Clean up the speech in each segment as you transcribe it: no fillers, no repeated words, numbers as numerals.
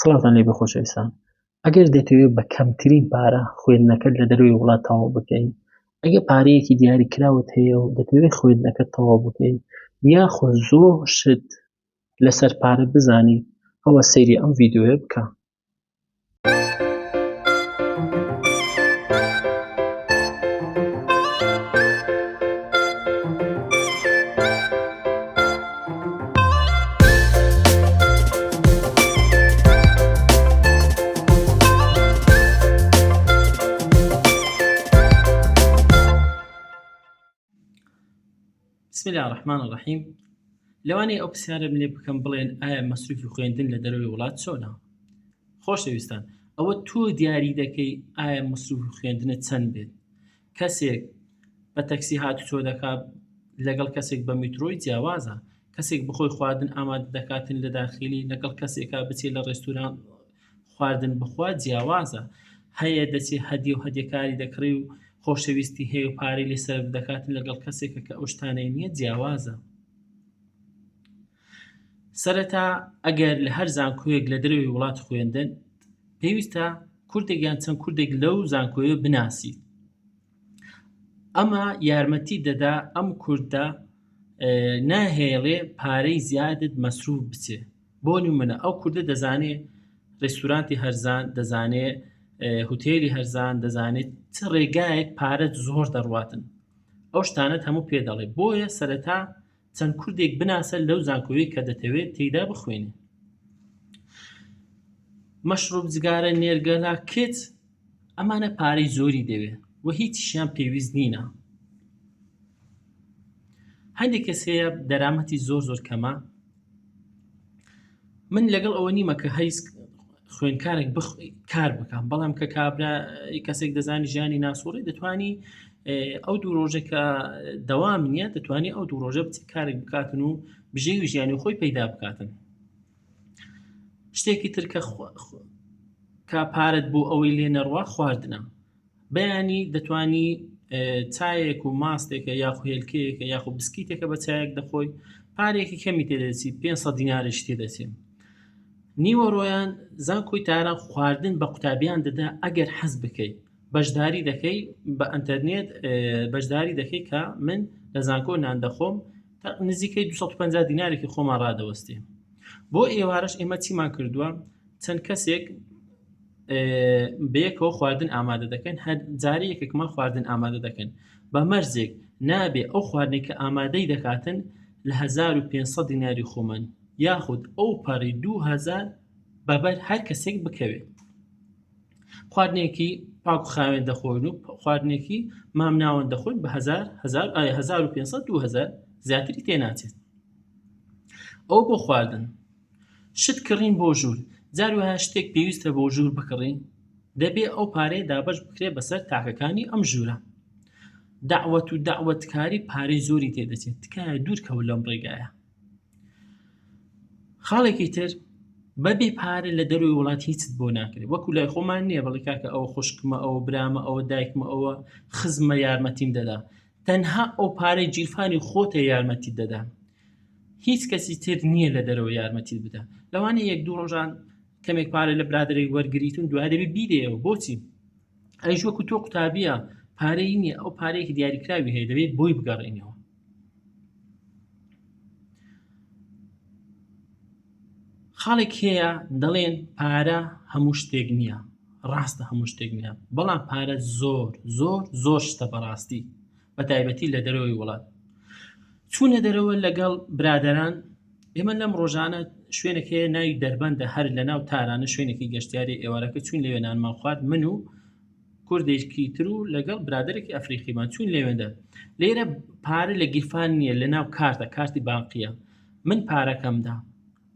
سڵاوتان لێبێ خۆشەویستان ئەگەر دەتەوێت بە کەمترین پارە خوێندنەکەت لە دەرەوەی وڵات تەواو بکەی ئەگە پارەیەکی دیاری کراوت هەیە و دەتەوێت خوێندنەکەت تەواو بکەی یاخۆ زۆر شت لەسەر پارە بزانی ئەوە سەیری ئەم ڤیدیۆیە بکە. بسم الله الرحمن الرحیم لەوانەیە ئەو پرسیارم لێ بکەم بڵێن ئایا مەسروفی خوێندن لە دەرەوەی وڵات چۆنە خۆشەویستان ئەوە تۆ دیاری دەکەی ئایا مەسروفی خوێندنە چەند بێت کەسێک بە تەکسی هاتوچۆ دەکات لەگەڵ کەسێک بە میترۆی جیاوازە کەسێک بخۆی خواردن ئامادە دەکاتن لە داخلی لەگەڵ کەسێکا بچێت لە ڕێستوران خواردن بخوا جیاوازە هەیە دەچێ هەدیە و هەدیەکاری دەکڕی و خۆشەویستی هەیە و پارەی لێ سەرف دەکاتن لەگەڵ کەسێکە کە ئەو شتانەی نییە جیاوازە سەرەتا ئەگەر لە هەر زانکۆیەک لە دەرەوەی وڵات خوێندن پێویستە کوردێک یان چەند کوردێک لەو زانکۆیە بناسیت ئەمە یارمەتی دەدا ئەم کوردە ناهێڵێ پارەی زیادت مەسروف بچێ بۆ نمونە ئەو کوردە دەزانێ ڕێستورانتی هەرزان دەزانێ هوتێلی هەرزان دەزانێت چ ڕێگایەک پارەت زۆر دەڕواتن ئەو شتانت هەموو پێ دەڵێ بۆیە سەرەتا چەند کوردێک بناسە لەو زانکۆیەی کە دەتەوێت تێیدا بخوێنی. مەشروب جگارە نێرگەلە کچ ئەمانە پارەی زۆری دەوێ و هیچیشیان پێویست نینە. هەندێک کەس هەیە دەرامەتی زۆر زۆر کەمە من لەگەڵ ئەوە نیمە کە هەیس خوێندکارێک کار بکەم بەڵام کە کابرا کەسێک دەزانی ژیانی ناسوڕی دەتوانی ئەو دوو ڕۆژە کە دەوام نییە دەتوانانی ئەو دوو ڕۆژە بچ کارێک بکاتن و بژێوی ژیانی خۆی پەیدا بکاتن شتێکی تر کە کە پارەت بۆ ئەوەی لێ نەڕوا خواردنە بەیانی دەتوانی چایەک و ماستێکە یاخو هێلکەیەکە یاخو بسکیتێکە بە چایەک دەخۆی پارێکی کەمی تێدەچی 500 دینارش تێدەچێت نیوەڕۆیان زانکۆی تاران خواردن بە قوتابیان دەدا ئەگەر حەز بکەیت بەشداری دەکەی بە ئەتەرنێت بەشداری دەکەی کە من لە زانکۆ نان دەخۆم نزیکەی 250 دینارێکی خۆمان ڕادەوەستێ بۆ ئێوارەش ئێمە چیمان کردووە چەند کەسێک بەیەکەوە خواردن ئامادە دەکەن هەر جارە یەکێکمان خواردن ئامادە دەکەن بە مەرجێک نابێ ئەو خواردنێک کە ئامادەی دەکاتن لە 1500 دیناری خۆمان یاخود ئەو پەڕی 2000 بەبەر هەر کەسێک بکەوێت خواردنێکی پاک و خاوێن دەخۆین و خواردنێکی مامناوەند دەخۆین بە 1500 2000 زیاتری تێناچێت ئەو بۆ خواردن شت کڕین بۆ ژوور، جار وایە شتێک پێویستە بۆ ژوور بکڕین، دەبێ ئەو پارەیە دابەش بکرێت بەسەر تاکەکانی ئەم ژوورە. دەعوەت و دەعوەتکاری پارەی زۆری تێدەچێت، تکایە دوورکەوە لەم ڕێگایە. خاڵێکی تر بەبێ پارە لە دەروی وڵات هیچت بۆ ناکرێت وەکو لای خۆمان نییە بەڵی کاکە ئەوە خوشکمە ئەوە برامە ئەوە دایکمە ئەوە خزمە یارمەتیم دەدا تەنها ئەو پارەی گیرفانی خۆتە یارمەتیت دەدا هیچ کەسی تر نییە لە دەرەوە یارمەتیت بدا لەوانەیە یەک دوو ڕۆژان کەمێک پارە لە برادێک وەرگریتون دوای دەبێت بیدەیەوە بۆچی ئەیش وەکو تۆ قوتابیە پارەی نییە ئەو پارەیەکی دیاریکراوی هەیە دەبێت بۆی بگەڕێنەوە خاڵێک هەیە دەڵێن پارە هەموو شتێک نییە ڕاستە هەموو شتێک نییە بەڵام پارە زۆر زۆر زۆر شتە بەڕاستی بە تایبەتی لە دەرەوەی وڵات چوونە دەرەوە لەگەڵ برادران ئێمە لەم ڕۆژانە شوێنێک هەیە ناوی دەربەندە هەر لە ناو تارانە شوێنێکی گەشتیاری ئێوارەکە چوین لەوێ نانمان خوارد من و کوردێکی تر و لەگەڵ برادێکی ئەفریقیمان چوین لەوێندە لێرە پارە لە گیرفان نییە لە ناو کارتە کارتی بانقیە من پارەکەمدا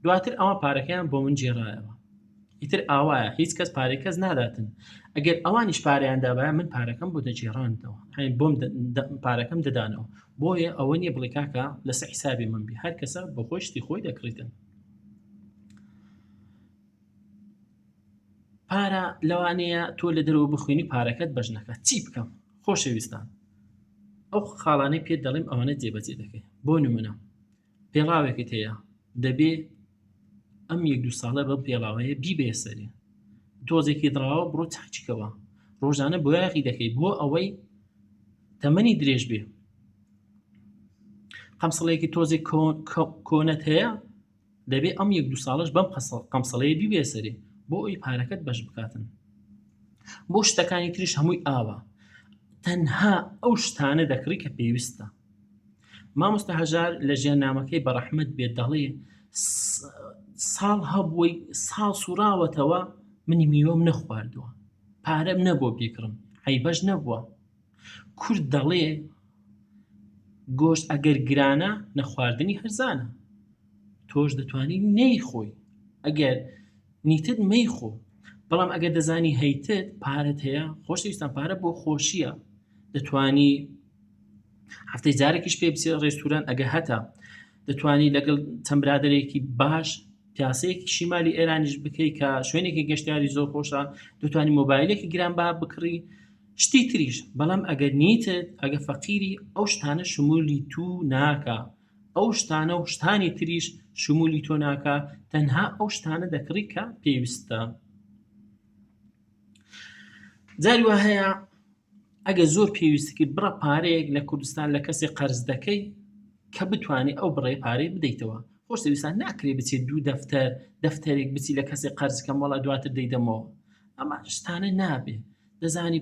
دواتر ئەوان پارەکەیان بۆ من گێڕایەوە ئیتر ئاوایە هیچ کەس پارەی کەس ناداتن ئەگەر ئەوانیش پارەیان دابایە من پارەکەم بۆ دەگێڕاندەوە هەین بۆم پارەکەم دەدانەوە بۆیە ئەوە نییە بڵێ کاکە لەسەر حیسابی من بی هەر کەسە بۆ خۆی شتی خۆی دەکڕیتن پارە لەوانەیە تۆ لە دەرەوە بخوێنی پارەکەت بەش نەکات چی بکەم خۆشەویستان ئەو خاڵانەی پێت دەڵێم ئەوانە جێبەجێ دەکەی بۆ نمونە پێڵاوێکت هەیە دەبێ. ئەم یەک دوو ساڵە بەم پێڵاوەیە بیبێ سەرێ تۆزێکی دڕاوە بڕۆ چاکیکەوە ڕۆژانە بۆیاغی دەکەی بۆ ئەوەی تەمەنی درێژ بێ قەمسڵێکی تۆزێک کۆنەت هەیە دەبێ ئەم یەک دوو ساڵەش بەم قەمسەڵەیە بیبێ سەرێ بۆ ئەوی پارەکەت بەش بکاتن بۆ شتەکانی تریش هەمووی ئاوە تەنها ئەو شتانە دەکڕی کە پێویستە مامۆستا هەژار لە ژیان نامەکەی بە ڕەحمەت بێت دەڵێ ساڵ هەبووی ساڵ سوڕاوەتەوە منی میوەم نەخواردووە پارەم نەبووە بیکڕم عیبەش نەبووە کورد دەڵێ گۆشت ئەگەر گرانە نەخواردنی هەرزانە تۆش دەتوانی نەیخۆی ئەگەر نیتت مەیخۆ بەڵام ئەگەر دەزانی هەیتت پارەت هەیە خۆشەویستان پارە بۆ خۆشیە دەتوانی هەفتەی جارێکیش پێ بچێت ڕێستوران ئەگە هەتا دەتوانی لەگەڵ چەند برادێکی باش پیاسەیەکی شیمالی ئێرانیش بکەی کە شوێنێکی گەشتیاری زۆر خۆشە دەتوانی مۆبایلێکی گران با بکڕی شتی تریش بەڵام ئەگەر نیتت ئەگە فەقیری ئەو شتانە شمولی تو ناکا ئەو شتانە و شتانی تریش شمولی تۆ ناکا تەنها ئەو شتانە دەکڕی کە پێویستە جاری وا هەیە ئەگە زۆر پێویست کرد بڕە پارەیەک لە کوردستان لە کەسێک قەرز دەکەی کە بتوانێت ئەو بڕێ پارەی بدەیتەوە خۆشەویستان ناکرێ بچێت دوو دەفتەر دەفتەرێک بچی لە کەسێک قەرز کەم وەڵا دواتر دەیدەمەوە ئەمە شتانە نابێ دەزانی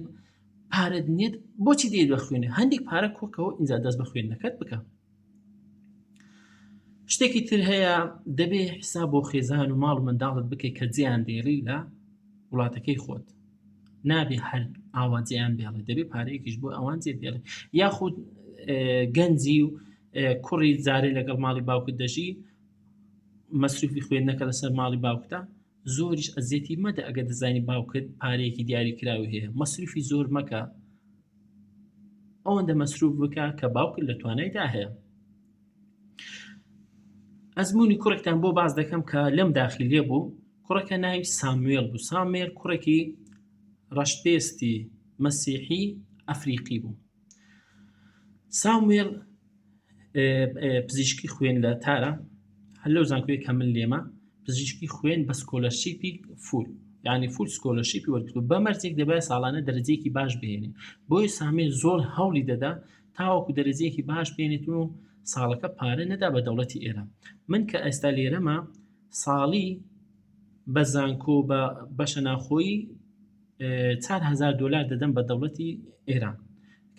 پارەت نیت بۆچی دێت بە خوێنێ هەندێک پارە کۆکەوە ئینجا دەست بە خوێندنەکەت بکە شتێکی تر هەیە دەبێ حساب بۆ خێزان و ماڵ و منداڵت بکەیت کە جیان دێڵی لە وڵاتەکەی خۆت نابێ هەر ئاوا جیان بێڵێ دەبێ پارەیەکیش بۆ ئەوان جێ بێڵێ یاخود گەنجی و کوڕی جارێ لەگەڵ ماڵی باوکت دەژی مەسروفی خوێندنەکە لەسەر ماڵی باوکتە زۆریش ئەزیەتی مەدە ئەگەر دەزانی باوکت پارەیەکی دیاری کراوی هەیە مەسروفی زۆر مەکە ئەوەندە مەسروف بکە کە باوکت لە توانایدا هەیە ئەزمموی کوڕێکتان بۆ باز دەکەم کە لەم داخلیە بوو کوڕەکە ناوی ساموێل بوو سامێل کوڕێکی ڕەشپێستی مەسیحی ئەفریقی بوو ساموێل پزیشکی خوێن لە تارە هەر لەو زانکۆی کە من لێمە پزیشکی خوێن بە scholarship ی full یعنی full scholarship ی وەرگرتو بە مەرجێک دەبای ساڵانە دەرەجەیەکی باش بهێنێ بۆیە سامێل زۆر هەوڵی دەدا تاوەکو دەرەجەیەکی باش بێنێت و ساڵەکە پارە نەدا بە دەوڵەتی ئێران من کە ئێستا لێرەمە ساڵی بە زانکۆ بە بەشە ناخۆیی 4هزار دلار دەدەم بە دەوڵەتی ئێران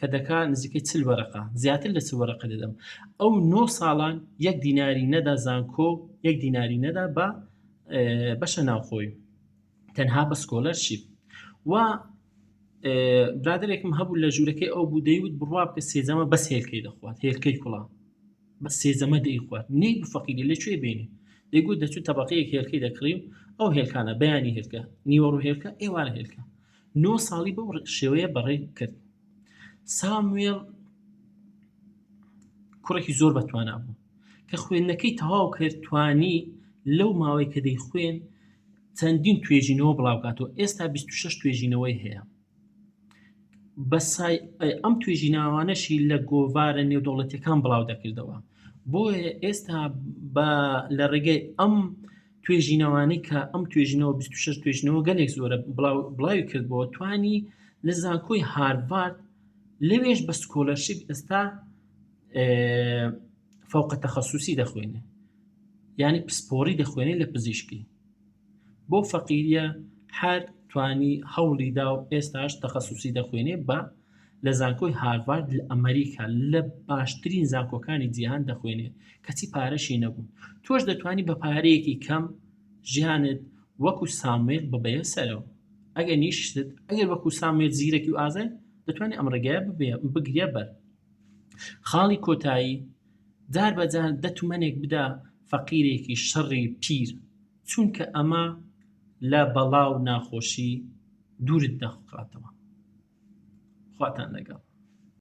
کە دەکا نزیکەی چل وەرەقە زیاتر لە چ وەرەقە دەدەم ئەو نۆ ساڵان یەک دیناری نەدا زانکۆ یەک دیناری نەدا بە بەشە ناوخۆی تەنها بە scholarship و برادێکم هەبوو لە ژوورەکەی ئەو بوو دەیوت بڕوا بکە سێجەمە بەس هێلکەی دەخوات هێلکەی کوڵا بە سێجەمە دەیخوارد نەی فەقیری لە کوێ بینی دەیگوت دەچوو تەبقەیەک هێلکەی دەکڕی و ئەو هێلکانە بەیانی هێلکە نیوەڕۆ هێلکە ئێوارە هێلکە نۆ ساڵی بەو شێوەیە بەڕێ کرد ساموێل کوڕێکی زۆر بەتوانا بوو کە خوێندنەکەی تەواو کرد توانی لەو ماوەی کە دەیخوێن چەندین توێژینەوە بڵاوکاتەوە ئێستا 26 توێژینەوەی هەیە بەسای ئەم توێژیناوانەشی لە گۆڤارە نێودەوڵەتیەکان بڵاو دەکردەوە بۆیە ئێستا بە لە ڕێگەی ئەم توێژینەوانەی کە ئەم توێژینەوە 26 توێژینەوە گەلێک زۆرە بڵاوی کردبەوە توانی لە زانکۆی هارڤارد لەوێش بە scholarship ئێستا فەوقە تەخەسوسی دەخوێنێ یعنی پسپۆری دەخوێنێ لە پزیشکی بۆ فەقیریە هەر توانی هەوڵی دا و ئێستاش تەخەسوسی دەخوێنێ بە لە زانکۆی هارڤارد لە ئەمریکا لە باشترین زانکۆکانی جیهان دەخوێنێ کەچی پارەشی نەبوو تۆش دەتوانی بە پارەیەکی کەم ژیانت وەکو ساموێل ببەیە سەرەوە ئەگەر نیشتت ئەگەر وەکو ساموێل زیرەکی و ئازای دەتوانێت ئەم ڕێگایە بگریە بەر خاڵی کۆتایی جار بە جار دە تومەنێک بدە فەقیرێکی شەڕی پیر چونکە ئەمە لە بەڵا و ناخۆشی دوورت دەخاتەوە. خواتان لەگەڵ.